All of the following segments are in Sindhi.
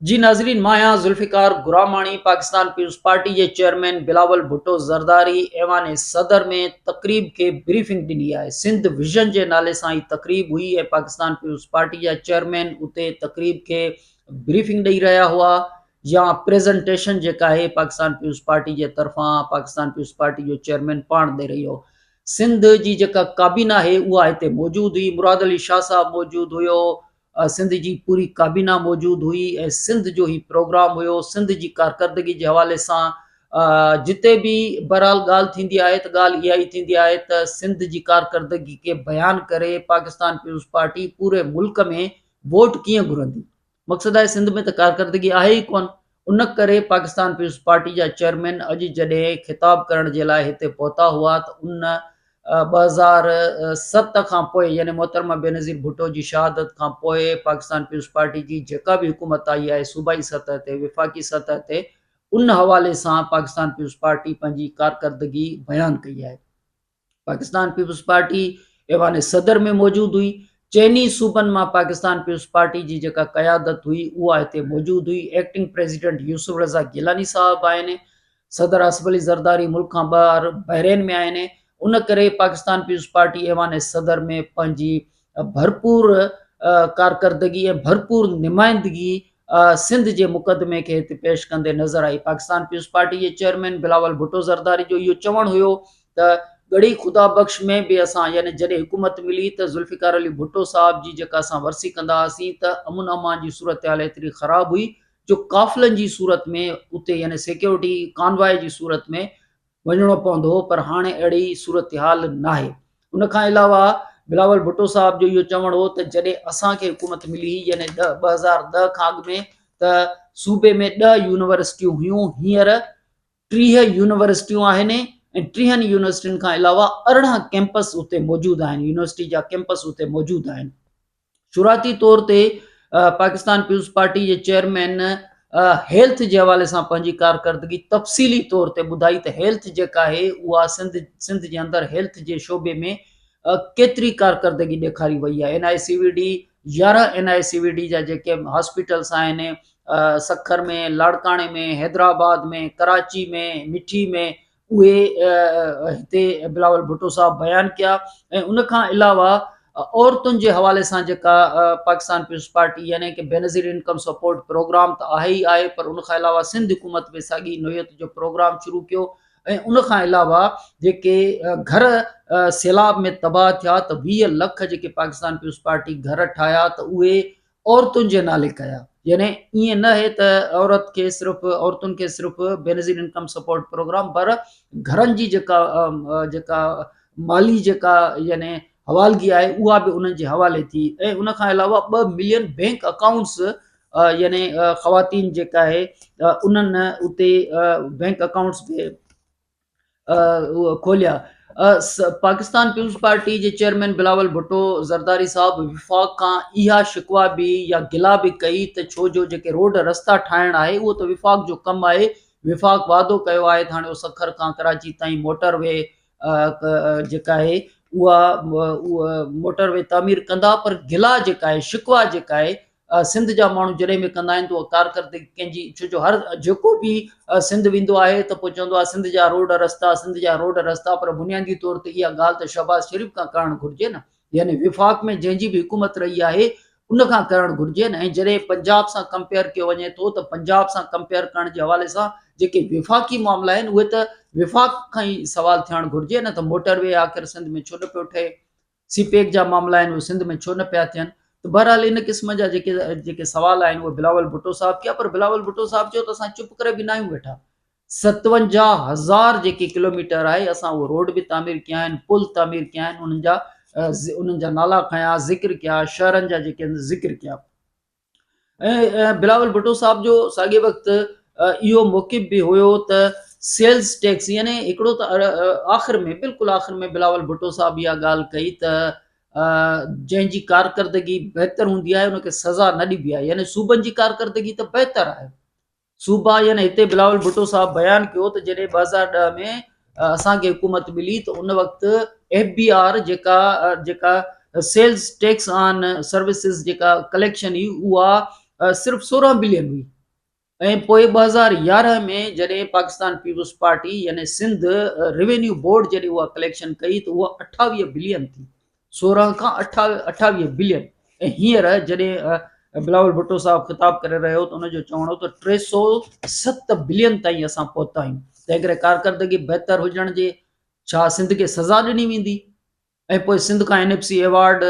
جي ناظرين مان آهيان ذوالفقار گراماڻي پاڪستان پيپلز پارٽي جي چيئرمين بلاول ڀٽو زرداري ايوان صدر ۾ تقريب کي بريفنگ ڏني آهي سنڌ ويزن جي نالي سان هي تقريب هئي ۽ پاڪستان پيپلز پارٽي جا چيئرمين اتي تقريب کي بريفنگ ڏئي رهيا هئا يا پريزنٽيشن جيڪا آهي پاڪستان پيپلز پارٽي جي طرفان پاڪستان پيپلز پارٽي جو چيئرمين پاڻ ڏئي رهيو هو سنڌ جي جيڪا ڪابينا آهي اها هتي موجود هئي مراد علي شاهه صاحب موجود هيو سنڌ جي پوري ڪابينا موجود هئي ۽ سنڌ جو هي پروگرام هيو سنڌ جي ڪارڪردگي جي حوالي سان جتي به بهرحال ڳالهه ٿيندي آهي ته ڳالهه اها ئي ٿيندي آهي ته سنڌ جي ڪارڪردگي کي بيان ڪري پاڪستان پيپلز پارٽي پوري ملڪ ۾ ووٽ ڪيئن گهرندي مقصد آهي سنڌ ۾ ته ڪارڪردگي آهي ئي ڪونه ان ڪري پاڪستان پيپلز پارٽي جا چيئرمين اڄ جڏهن خطاب ڪرڻ جي لاء هتي پهتا هئا ته ان 2007 کان پوء يعني محترمه بينظير ڀٽو جي شهادت کان پوء پاڪستان پيپلز پارٽي جي جيڪا به حڪومت آئي آهي صوبائي سطح تي وفاقي سطح تي ان حوالي سان پاڪستان پيپلز پارٽي پنهنجي ڪارڪردگي بيان ڪئي آهي. پاڪستان پيپلز پارٽي ايوان صدر ۾ موجود هئي چئني صوبن مان پاڪستان پيپلز پارٽي جي جيڪا قيادت هئي اها هتي موجود هئي ايڪٽنگ پريزيڊنٽ يوسف رضا گيلاني صاحب آهن صدر آصف علي زرداري ملڪ کان ٻاهر بحرين ۾ آهن ان ڪري پاڪستان پيپلز پارٽي ايوان صدر ۾ پنهنجي ڀرپور ڪارڪردگي ۽ ڀرپور نمائندگي سنڌ جي مقدمي کي هتي پيش ڪندي نظر آئي پاڪستان پيپلز پارٽي جي چيئرمين بلاول ڀٽو زرداري جو اهو چوڻ هيو ته ڳڙهي خدا بخش ۾ به اسان يعني جڏهن حڪومت ملي ته ذوالفقار علي ڀٽو صاحب جي جيڪا اسان ورسي ڪندا هئاسين ته امن امان جي صورتحال ايتري خراب هئي جو قافلن جي صورت ۾ اتي يعني سيڪيورٽي ڪانوائي جي صورت ۾ وڃڻو پوندو هو پر هاڻي اهڙي صورتحال ناهي. ان کان علاوه بلاول ڀٽو صاحب جو اهو چوڻ هو ته جڏهن اسان کي حڪومت ملي هئي يعني 2010 کان اڳ ۾ ته صوبي ۾ ڏهه يونيورسٽيون هيون هينئر 30 يونيورسٽيون آهن ۽ ٽيهن يونيورسٽين کان علاوه 18 ڪيمپس اتي موجود آهن يونيورسٽي جا ڪيمپس اتي موجود آهن. شروعاتي طور تي پاڪستان پيپلز پارٽي جي چيئرمين هيلٿ جي حوالي سان پنهنجي ڪارڪردگي تفصيلي طور تي ٻڌائي ته هيلٿ جيڪا آهي اها سنڌ سنڌ جي اندر هيلٿ جي شعبي ۾ ڪيتري ڪارڪردگي ڏيکاري وئي آهي N I C V D 11 N I C V D جا جيڪي هاسپيٽلس آهن سکر ۾ لاڙڪاڻي ۾ حيدرآباد ۾ ڪراچي ۾ مٺي ۾ اهي هتي بلاول ڀٽو صاحب بيان ڪيا ۽ ان کان علاوه عورتن جي حوالي سان جيڪا پاڪستان پيپلز پارٽي يعني ڪي بينظير انڪم سپورٽ پروگرام ته آهي ئي آهي پر ان کان علاوه سنڌ حڪومت به ساڳي نوعيت جو پروگرام شروع ڪيو ۽ ان کان علاوه جيڪي گهر سيلاب ۾ تباهه ٿيا ته 20 لک جيڪي پاڪستان پيپلز پارٽي گهر ٺاهيا ته اهي عورتن جي نالي ڪيا يعني ائين نه آهي ته عورت کي صرف عورتن کي صرف بينظير انڪم سپورٽ پروگرام پر گهرن جي جيڪا جيڪا مالي جيڪا يعني حوالگي آهي اها به انهن جي حوالي ٿي ۽ ان کان علاوه 2 ملين بينڪ اڪائونٽس يعني خواتين جيڪا آهي انهن اتي بينڪ اڪائونٽس به کوليا. پاڪستان پيپلز پارٽي جي چيئرمين بلاول ڀٽو زرداري صاحب وفاق کان اها شڪوه به يا گلا به ڪئي ته ڇو جو جيڪي روڊ رستا ٺاهڻ آهي اهو ته وفاق جو ڪم آهي وفاق وعدو ڪيو آهي ته هاڻي اهو سکر کان ڪراچي تائين موٽر وي جيڪا آهي اها موٽر وي تعمير ڪندا پر گلا جيڪا آهي شڪوه جيڪا آهي سنڌ جا ماڻهو جڏهن به ڪندا آهن ته اها ڪارڪردگي ڪنهن جي ڇو جو هر جيڪو به سنڌ ويندو آهي ته پوء چوندو آهي سنڌ جا روڊ رستا سنڌ جا روڊ رستا پر بنيادي طور تي اها ڳالهه ته شهباز شريف کان ڪرڻ گهرجي نه يعني وفاق ۾ جنهن جي به حڪومت رهي آهي ان کان ڪرڻ گهرجي نه ۽ جڏهن پنجاب سان ڪمپيئر ڪيو وڃي ٿو ته پنجاب سان ڪمپيئر ڪرڻ جي حوالي سان جيڪي وفاقي معاملا آهن اهي ته وفاق کان ئي سوال ٿيڻ گهرجي نه ته موٽر وي آخر سنڌ ۾ ڇو نه پيو ٺهي سي پيڪ جا معاملا آهن اهي سنڌ ۾ ڇو نه پيا ٿين ته بهرحال ان قسم جا جيڪي جيڪي سوال آهن اهي بلاول ڀٽو صاحب ڪيا پر بلاول ڀٽو صاحب چيو ته اسان چپ ڪري به ناهيون ويٺا 57 هزار جيڪي ڪلوميٽر آهي اسان اهو روڊ به تعمير ڪيا آهن پل تعمير ڪيا آهن انهن جا انهن جا نالا کنيا ذڪر ڪيا شهرن جا جيڪي ذڪر ڪيا ۽ بلاول ڀٽو صاحب جو ساڳي وقت اهو موقف به هيو ته سيلز ٽيڪس يعني هڪڙو ته آخر ۾ بلڪل آخر ۾ بلاول ڀٽو صاحب اها ڳالهه ڪئي ته جنهن جي ڪارڪردگي بهتر هوندي آهي ان کي سزا نه ڏبي آهي يعني صوبن جي ڪارڪردگي ته بهتر آهي صوبا يعني هتي بلاول ڀٽو صاحب بيان ڪيو ته جڏهن 2010 ۾ اسان کي حڪومت ملي ته ان وقت ايف بي آر جيڪا جيڪا سيلز ٽيڪس آن سروسز جيڪا ڪليڪشن هئي اها صرف 16 بلين هئي ۽ پوء 2011 ۾ جڏهن پاڪستان پيپلز پارٽي يعني سنڌ روينيو بورڊ جڏهن اها ڪليڪشن ڪئي ته اها 28 بلين ٿي، 16 کان 28 بلين. ۽ هينئر جڏهن بلاول ڀٽو صاحب خطاب ڪري رهيو ته ان جو چوڻ هو ته 307 بلين تائين اسان پهتا آهيون. تنهن ڪري ڪارڪردگي بهتر هجڻ جي ڇا سنڌ کي سزا ڏني ويندي ۽ پوء سنڌ کان اين ايف سي ايوارڊ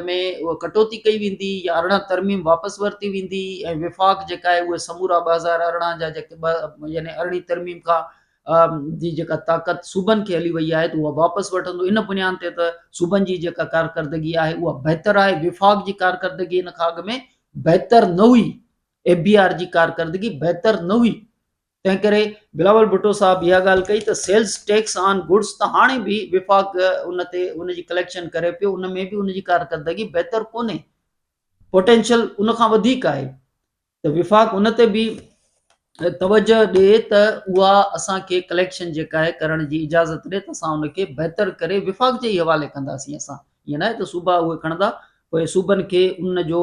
۾ اها ڪٽوتي ڪئي ويندي يا 18 ترميم واپس ورتي ويندي ۽ وفاق جيڪا آهي اهي سمورا 2018 جا جيڪي ٻه يعني ارڙهين ترميم کان جي جيڪا طاقت صوبن کي هلي وئي آهي ته اها واپس وٺندو ان بنياد تي ته صوبن جي جيڪا ڪارڪردگي آهي اها بهتر آهي، وفاق جي ڪارڪردگي ان کان اڳ ۾ بهتر نه هئي، ايف بي آر جي ڪارڪردگي بهتر نه هئي. تنهن ڪري بلاول ڀٽو صاحب اها ڳالهه ڪئي ته سيلز ٽيڪس آن گڊز ته هاڻي به وفاق ان تي ان جي ڪليڪشن ڪري پيو، ان ۾ به ان جي ڪارڪردگي بهتر ڪونهي، پوٽينشل ان کان وڌيڪ آهي ته وفاق ان تي به توجه ڏي ته اها اسان کي ڪليڪشن جيڪا آهي ڪرڻ جي اجازت ڏي ته اسان ان کي بهتر ڪري وفاق جي ئي حوالي ڪنداسين. اسان ائين ناهي ته صوبا اهي کڻندا، پوء صوبن کي ان جو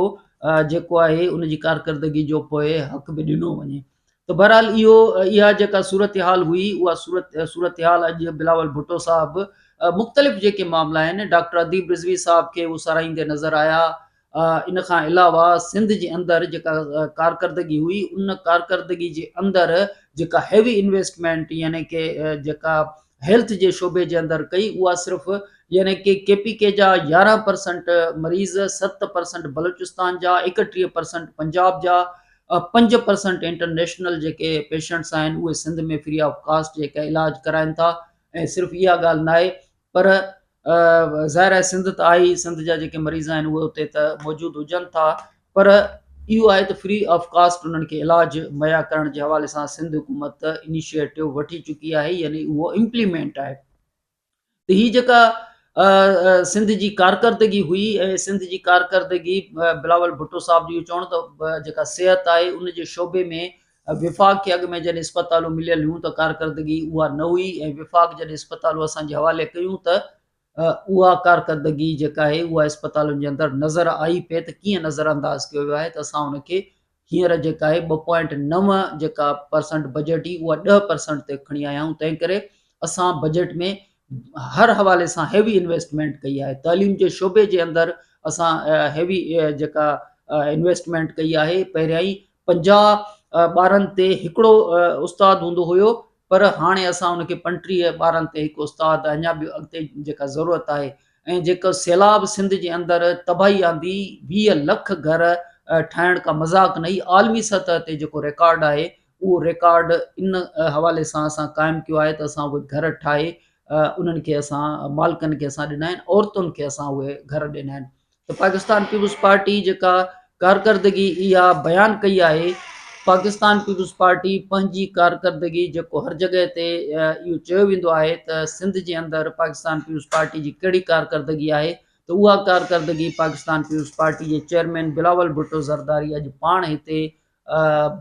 جيڪو آهي ان جي ڪارڪردگي جو پوء حق به ڏنو وڃي. ته بهرحال اهو اها جيڪا صورتحال هئي اها صورت صورتحال اڄ بلاول ڀٽو صاحب مختلف جيڪي معاملا آهن ڊاڪٽر اديب رضوي صاحب کي هو ساراهيندي نظر آيا. ان کان علاوه سنڌ جي اندر جيڪا ڪارڪردگي هئي ان ڪارڪردگي جي اندر جيڪا هيوي انويسٽمينٽ يعني ڪي جيڪا هيلٿ جي شعبي جي اندر ڪئي اها صرف يعني ڪي ڪي پي ڪي جا 11 پرسنٽ مريض، 7 پرسنٽ بلوچستان جا، 31 پرسنٽ پنجاب جا، 5 پرسنٽ انٽرنيشنل جيڪي پيشنٽس آهن اهي سنڌ ۾ فري آف ڪاسٽ جيڪا علاج ڪرائن ٿا. ۽ صرف اها ڳالهه ناهي پر ظاهر آهي سنڌ ته آهي، سنڌ جا جيڪي مريض آهن اهي اتي ته موجود هجن ٿا، پر اهو آهي ته فري آف ڪاسٽ انهن کي علاج مهيا ڪرڻ جي حوالي سان سنڌ حڪومت انيشيٽو وٺي چڪي آهي، يعني اهو امپليمينٽ آهي. ته هي جيڪا سنڌ جي ڪارڪردگي هئي ۽ سنڌ جي ڪارڪردگي بلاول ڀٽو صاحب جو چوڻ ته جيڪا صحت آهي ان جي شعبي ۾ وفاق کي اڳ ۾ جڏهن اسپتالون مليل هيون ته ڪارڪردگي اها نه هئي ۽ وفاق جڏهن اسپتالون اسان جي حوالي ڪيون ته اها ڪارڪردگي جيڪا آهي اها اسپتالن جي اندر نظر آئي پئي ته ڪيئن نظر انداز ڪيو ويو آهي. ته اسان ان کي هينئر جيڪا آهي 2.9 جيڪا پرسنٽ بجيٽ هئي اها 10 پرسنٽ تي کڻي آيا آهيون. تنهن ڪري اسان بجيٽ ۾ هر حوالي سان هيوي انويسٽمينٽ ڪئي آهي. تعليم جي شعبي جي اندر اسان هيوي جيڪا انويسٽمينٽ ڪئي آهي. پهريائين 50 ٻارن تي هڪڙو استاد هوندو هيو، پر هاڻي اسان ان کي 35 ٻارن تي هڪ استاد، اڃا به اڳتي جيڪا ضرورت آهي. ۽ جيڪو سيلاب سنڌ جي اندر تباهي آندي، 20 لک گهر ٺاهڻ ڪا مذاق نه هئي، عالمي سطح تي جيڪو ريڪارڊ آهي اهو ريڪارڊ ان حوالي سان اسان قائم ڪيو آهي ته اسان اهي گهر ٺاهي انهن کي اسان مالڪن کي اسان ڏنا آهن، عورتن کي اسان اهي گهر ڏنا آهن. ته پاڪستان پيپلز پارٽي جيڪا ڪارڪردگي اها بيان ڪئي آهي، پاڪستان پيپلز پارٽي پنهنجي ڪارڪردگي جيڪو هر جڳهه تي اهو چيو ويندو آهي ته سنڌ جي اندر پاڪستان پيپلز پارٽي جي ڪهڙي ڪارڪردگي آهي، ته اها ڪارڪردگي پاڪستان پيپلز پارٽي جي چيئرمين بلاول ڀٽو زرداري اڄ پاڻ هتي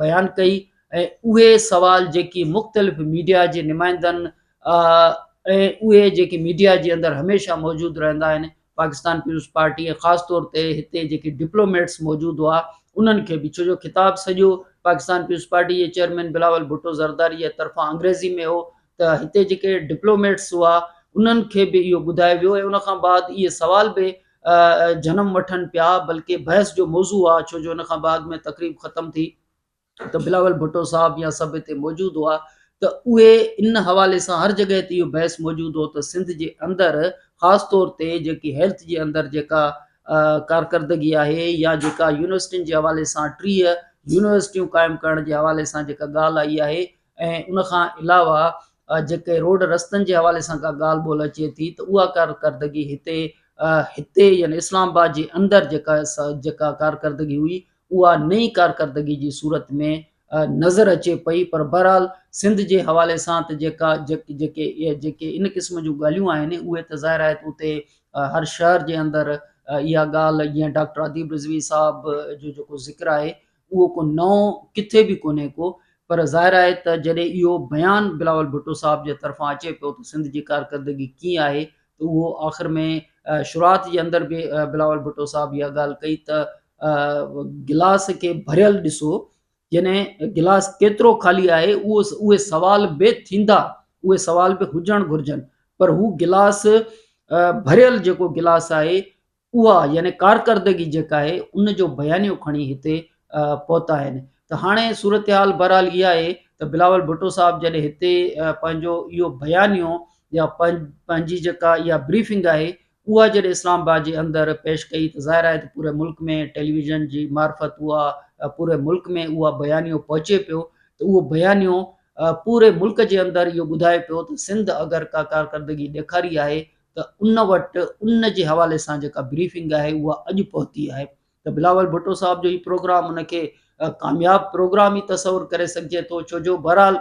بيان ڪئي. ۽ اهي سوال جيڪي مختلف ميڊيا جي نمائندن ۽ اهي جيڪي ميڊيا جي اندر هميشه موجود رهندا آهن پاڪستان پيپلز پارٽي ۽ خاص طور تي هتي جيڪي ڊپلوميٽس موجود هئا انهن کي به، ڇو جو خطاب سڄو پاڪستان پيپلز پارٽي جي چيئرمين بلاول ڀٽو زرداري جي طرفان انگريزي ۾ هو، ته هتي جيڪي ڊپلوميٽس هئا انهن کي به اهو ٻڌايو ويو ۽ ان کان بعد اهي سوال به جنم وٺن پيا، بلڪه بحث جو موضوع هئا، ڇو جو ان کان بعد ۾ تقريب ختم ٿي ته بلاول ڀٽو صاحب يا سڀ هتي موجود هئا، ته اهي ان حوالي سان هر جڳهه تي اهو بحث موجود هو ته سنڌ جي اندر خاص طور تي جيڪي هيلٿ جي اندر جيڪا ڪارڪردگي آهي يا جيڪا يونيورسٽين جي حوالي سان 30 يونيورسٽيون قائم ڪرڻ جي حوالي سان جيڪا ڳالهه آئي آهي ۽ ان کان علاوه جيڪي روڊ رستن جي حوالي سان ڪا ڳالهه ٻولهه اچي ٿي ته اها ڪارڪردگي هتي هتي يعني اسلام آباد جي اندر جيڪا جيڪا ڪارڪردگي هئي اها نئين ڪارڪردگي جي صورت ۾ نظر اچي پئي. پر بهرحال سنڌ جي حوالي سان ته جيڪا جيڪي جيڪي ان قسم جون ڳالهيون آهن اهي ته ظاهر آهي ته اتي هر شهر جي اندر اها ڳالهه جيئن ڊاڪٽر اديب رضوي صاحب جو جيڪو ذڪر آهي اهو ڪو نئون ڪٿي به ڪونهي ڪو، پر ظاهر آهي ته جڏهن اهو بيان بلاول ڀٽو صاحب جي طرفان اچي پيو ته سنڌ جي ڪارڪردگي ڪيئن آهي، ته اهو آخر ۾ شروعات جي اندر به بلاول ڀٽو صاحب اها ڳالهه ڪئي ته گلاس کي ڀريل ڏسو يعني گلاس ڪيترو خالي آهي اهو اهي سوال به ٿيندا اهي سوال به هجڻ گهرجن پر هو گلاس ڀريل جيڪو گلاس آهي اها يعني ڪارڪردگي جيڪا آهي ان جو بيانيو کڻي هتي پهتا آهن ته هاڻي صورتحال بهرحال اها آهي ته بلاول ڀٽو صاحب جڏهن هتي پنهنجو اهو بيانيو يا پنهنجي جيڪا اها بريفنگ آهي اها جڏهن اسلام آباد جي اندر پيش ڪئي ته ظاهر آهي ته پوري ملڪ ۾ ٽيليويزن جي معرفت اها پوري ملڪ ۾ اها بيانيو پهچي پيو ته اهو بيانيو پوري ملڪ جي اندر اهو ٻڌائي پيو ته سنڌ اگر ڪا ڪارڪردگي ڏيکاري آهي ته ان وٽ ان جي حوالي سان جيڪا بريفنگ آهي اها اڄ پهتي آهي ته بلاول ڀٽو صاحب جو هي پروگرام ان کي ڪامياب پروگرام ئي تصور ڪري سگهجي ٿو ڇو جو بهرحال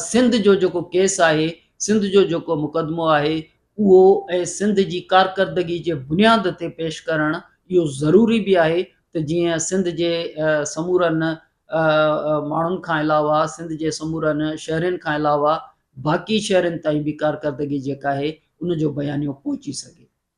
سنڌ جو جيڪو ڪيس آهي سنڌ جو جيڪو مقدمو آهي اهو ۽ سنڌ جي ڪارڪردگي جي بنياد تي پيش ڪرڻ اهو ضروري به آهي ته جيئن سنڌ جي سمورن ماڻهن کان علاوه سنڌ جي سمورن شهرين کان علاوه باقي شهرين تائين به ڪارڪردگي جيڪا آهي ان جو بيانيو پهچي سگهي.